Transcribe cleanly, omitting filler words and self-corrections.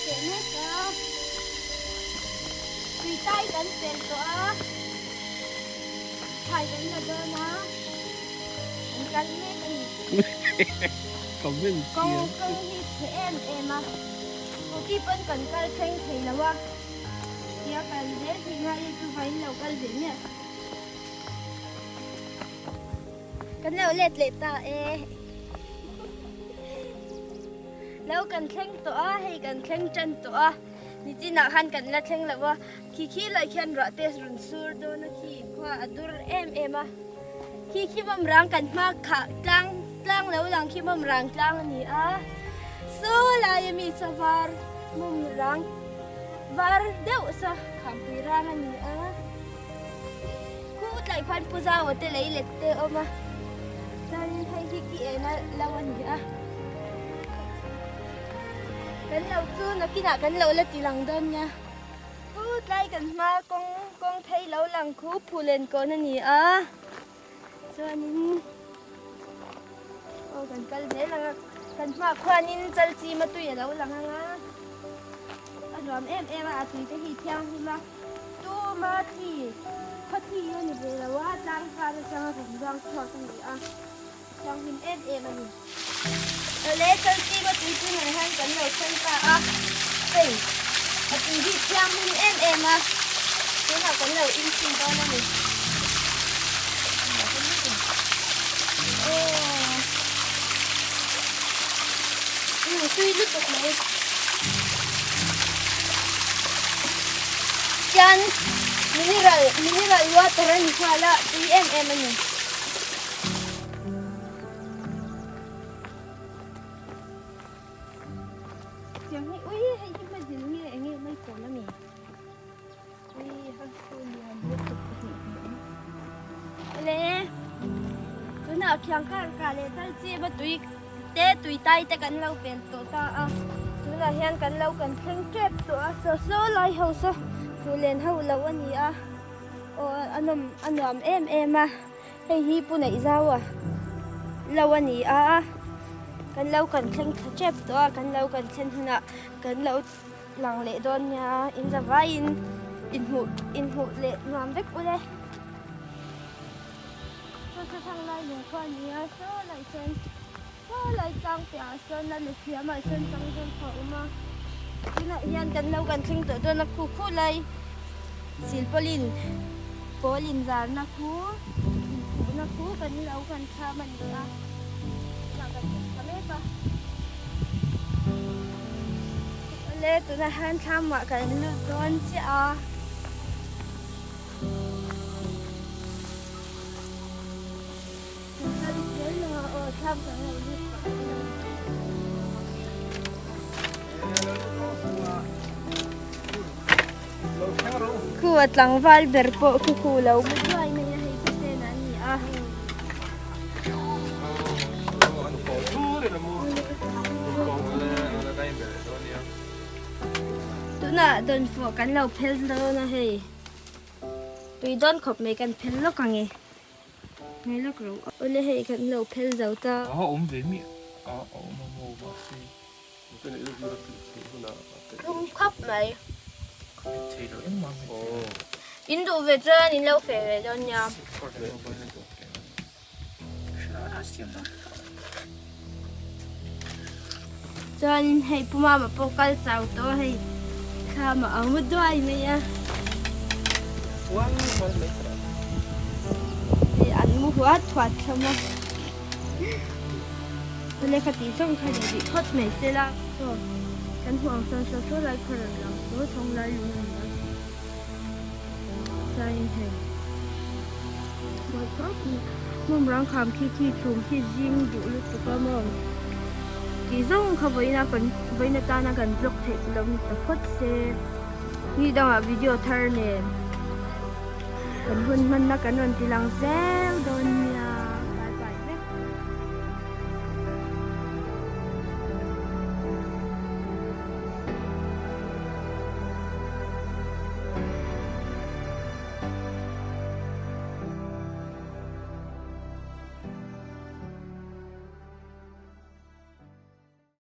feh mek a, tui tai kan pel tawh a, thlai kan la dawn a, kan kal mek a ni. Kawng kawng hi chhe em em a, scooty pawn kan kal thleng thei lo a, tia kal zel thei ngai e chu vain lo kal ve miah. Kan lo let leh ta e. Lo kan thleng tawh a, hei kan thleng tan tawh a, nichinah khan kan la thleng lo a, khi khi lai khian ruah te rawn sur dawn a khi khua a dur em em a, khi khi mawm rang kan hma khah tlang tlang lo lang khi mawm rang tlang a ni a, saw lai ami saw var mawm rang var deuh saw khampui rang a ni a. Khu tlai khuan Pu Zaua te lei let te awm a, chuanin hei hi ki ena lo a ni a. Kan lo chu nakinah kan lo la ti lang dawn nia. Khu tlai kan hma kawng kawng phei lo lang khu phulen kawn a ni a, chuanin aw kan kal zel ang a, kan hmaah khuanin chalchima tui a lo lang ang a, a nuam em em a, a tui te hi thianghlim a. Tuma thi, khaw thi a ni ve lo a, tlang kar atanga rawn ruang chhuak a ni a, thianghlim em em a ni. Awle, Chalchima tui tunah hian kan lo thleng ta a, hei a tui hi thianghlim em em a, tunah kan lo inchhin dawn a ni. Aw, tui lutuk mai. Chuan mineral mineral water a ni nghal a tui em em a ni. Tiang hi ui hei hi hmazil nge eng nge mai kawn a mi ui ha thu lian lutuk pahnih hi a awm. Awle tunah khiang kar kah leh chal chim a tui te tui tai te kan lo pel tawh ta a tunah hian kan lo kan thleng tep tawh a saw saw lai ho saw phullen ho lo a ni a aw a nawm a nuam em em a hei hi pu neih zau a lo a ni a kan lo kan thleng thla tep tawh a kan lo kan thlen hunah kan lo lang leh dawn nia in zavaiin inhmuh inhmuh leh nuam vek ule. Saw saw thang lai lung kha a ni a, saw lai chuan saw lai tlang piahah sawn a luthiam ah sawn tang zawn kha a awm a, tunah hian kan lo kan thleng tawh dawn a khu khu lai silpawlin pawl inzarna khu inkhuhna khu kan lo kan thlam a ni a, tunah kan thleng thla mek a. Awle tunah hian thlamah kan lut dawn chiah a. Khu a tlangval ber pawh khu khu lo mu duai mai a hei thisen an ni a. Tunah dawnfawh kan lo phel dawn a hei. Tui dawn khawp mai kan phel lawk ang e. Ngai lawk ro. Awle hei kan lo phel zo ta. A awm ve miah a a awm a maw mahse. Tlum khawp mai. Ka hmet thei lo engmah a hmet thei lo. In duh ve chuan in lo feh ve dawn nia. Chuan hei Pu Mama pawh kal chau tawh a hei thlam a ang duai mai a. Hei an mu huat huat hlawm a. Chule kha tih zawng kha ni rih phawt mai se la. Aw kan hmuh ang chuan saw saw lai khaw rawn lang saw thawng lai lung a ni a. Chuanin hei mawi khawp mai hmum rang kham khi khi chhum khi zing duh lutuk a maw tih zawng kha vawiin kan vawiin atana kan vlog theih chu lo ni ta phawt se ni dangah video thar nen kan hun hmanna kan rawn ti lang zel dawn nia.